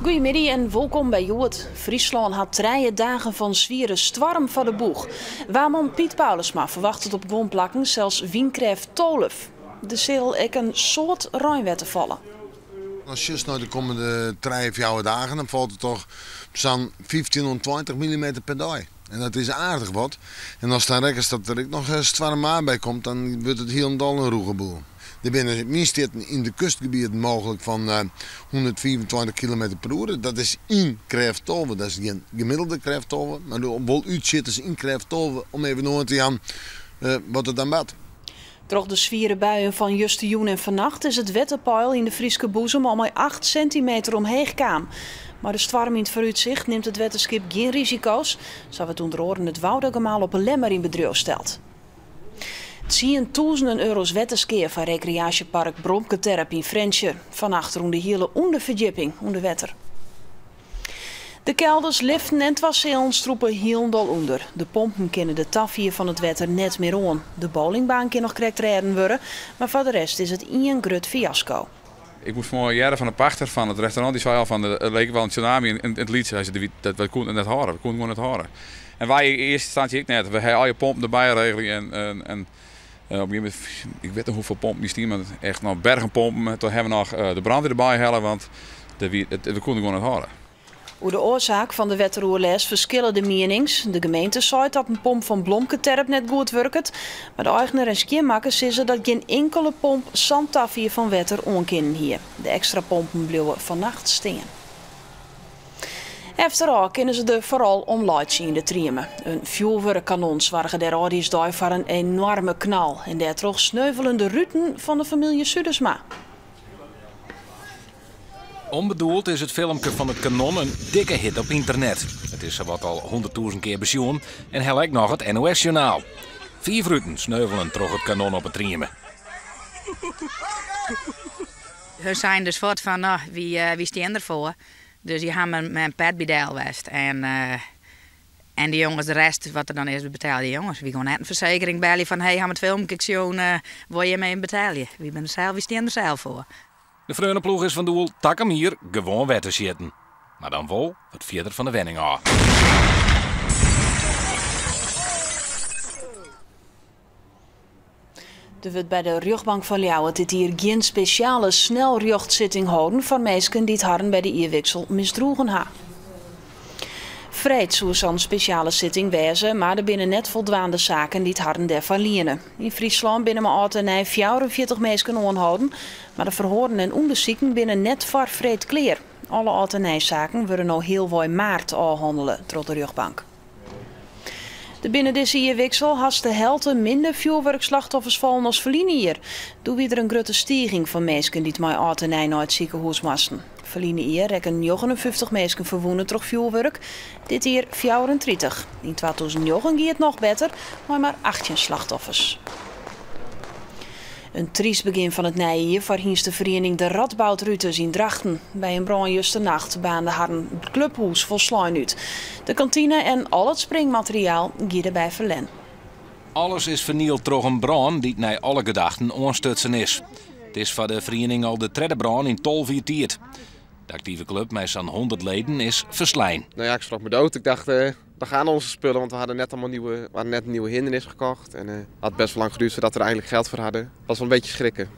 Goeiemiddei en wolkom by Hjoed. Fryslân hat trije dagen fan swiere stoarm foar de boech. Waarman Piet Paulusma ferwachtet op guon plakken sels wynkrêft 12. Der sil ek in soad reinwetter falle. As sjochst nei de kommende trije, fjouwer dagen, dan falt it toch sa'n 15 oant 20 millimeter per dei. En dat is aardich wat. En ast dan rekkenst dat der ek noch stoarmwaar by komt, dan wurdt it hielendal in rûge boel. Der binne wynstjitten yn de kustgebieten mooglik fan 125 kilometer per oere. Dat is yn krêft 12. Dat is gjin gemiddelde krêft 12, mar wol útsjitters yn krêft 12 om even oan te jaan wat der dan bart. Troch de swiere buien fan justerjûn en fannacht is it wetterpeil yn de Fryske boezem al mei 8 sintimeter omheech kaam. Mei de stoarm yn it foarútsicht nimt it wetterskip gjin risiko's. Sa wurdt ûnder oaren it Woudagemaal op 'e Lemmer yn bedriuw steld. Tsientûzenen euro's wetterskea foar rekreaasjepark Bromketerp yn Frjentsjer. Fannacht rûn de hiele ûnderferdjipping ûnder wetter. De kelders, liften en twa sealen strûpe hielendal ûnder. De pompen kinne de tafier fan it wetter net mear oan. De bowlingbaan kin noch krekt rêden wurde, mar foar de rest is it ien grut fiasko. Ik moast fan hearre fan de pachter fan it restaurant, dy sei al fan it like wol in tsunami yn it lyts. Hy sei, dat wy koene it net hâlde, we koene it gewoan net hâlde. En wy yn earste ynstânsje ek net. We ha allegear pompen derby regele en op in gegeven momint, ik wit net hoefolle pompen dy stiene, mar echt noch bergen pompen. Toen ha we noch de brandweer derby helle, want we koene it gewoan net hâlde. Oer de oarsaak fan de wetteroerlêst ferskille de mienings. De gemeente seit dat in pomp fan Blomketerp net goed wurket, mar de eigener en skjinmakker sizze dat gjin inkelde pomp sa'n tafier fan wetter oankinnen hie. De ekstra pompen bliuwe fannacht stean. Efterôf kinne se der foaral om laitsje yn de Trieme. In fjoerwurkkanon soarge dêr âldjiersdei foar in enoarme knal en dêrtroch sneuvelen de ruten fan de famylje Sudersma. Onbedoeld is it filmke fan it kanon in dikke hit op ynternet. It is sawat al 100.000 kear besjoen en helle ek noch it NOS-sjoernaal. Fiif ruten sneuvelen troch it kanon op 'e Trieme. Hun seinen dus fuort fan, no, wy stean derfoar. Dus dy ha mei in pet by del west. En de jonges, de rest wat der dan is, betelje de jonges. Wy gean net in fersekering belje fan, hey, ha it filmke sjoen, wol jim even betelje? Wy binne der sels, wy stean der sels foar. De freoneploech is fan doel takom jier gewoan wer te sjitten. Mar dan wol wat fierder fan de wenning ôf. Der wurdt by de rjochtbank fan Ljouwert dit jier gjin spesjale snelrjochtsitting holden foar minsken dy't harren by de jierwiksel misdroegen ha. Freed soe sa'n spesjale sitting wêze, mar der binne net foldwaande saken dy't harren dêrfoar liene. Yn Fryslân binne mei âld en nij 44 minsken oanholden, mar de ferhoaren en ûndersiken binne net foar freed klear. Alle âld en nijsaken wurde no healwei maart ôfhannele troch de rjochtbank. Der binne dizze jierwiksel hast de helte minder fjoerwurkslachtoffers fallen as ferline jier. Doe wie der in grutte stiging fan minsken dy't mei âld en nij nei it sikehûs moasten. Ferline jier rekken 59 minsken ferwûne troch fjoerwurk, dit jier 34. Yn 2009 gie it noch better, mei mar 18 slachtoffers. In tryst begjin fan it nije jier foar hynsteferiening De Radboud Ruters yn Drachten. By in brân justernacht baarnde harren kluphûs folslein út. De kantine en al it springmateriaal gie derby ferlern. Alles is fernield troch in brân dy't nei alle gedachten oanstutsen is. It is foar de feriening al de tredde brân yn 12 jier tiid. De aktive klup mei sa'n 100 leden is ferslein. Nou ja, ik schrok me dood. Ik dacht, daar gaan onze spullen, want we hadden net allemaal nieuwe, we hadden net een nieuwe hindernis gekocht. En het had best wel lang geduurd voordat we er eindelijk geld voor hadden. Het was wel een beetje schrikken.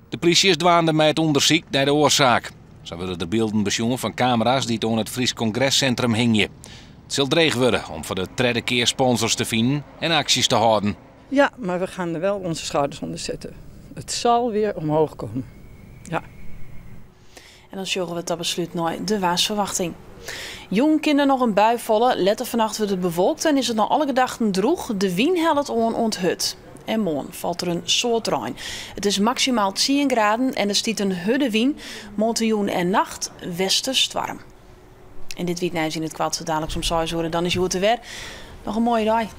De plysje is dwaande mei it ûndersyk nei de oarsaak. Sa wurde der bylden besjoen fan kamera's dy't oan it Frysk Kongressintrum hingje. It sil dreech wurde om foar de tredde kear sponsors te finen en aksjes te hâlden. Ja, maar we gaan er wel onze schouders onder zetten. Het zal weer omhoog komen. Ja. En dan sjogge we ta beslút nei de waarsferwachting. Jûn kin der noch in bui falle. Letter fannacht wurdt it bewolkt en is it nei alle gedachten drûch. De wyn hellet oan oant hurd. En moarn falt der in soad rein. It is maksimaal 10 graden en der stiet in hurde wyn. Moarntejûn en nacht westerstoarm. En dit wie it nijs yn it koart, daliks om 6 oere. Dan is Hjoed der wer. Noch in moaie dei.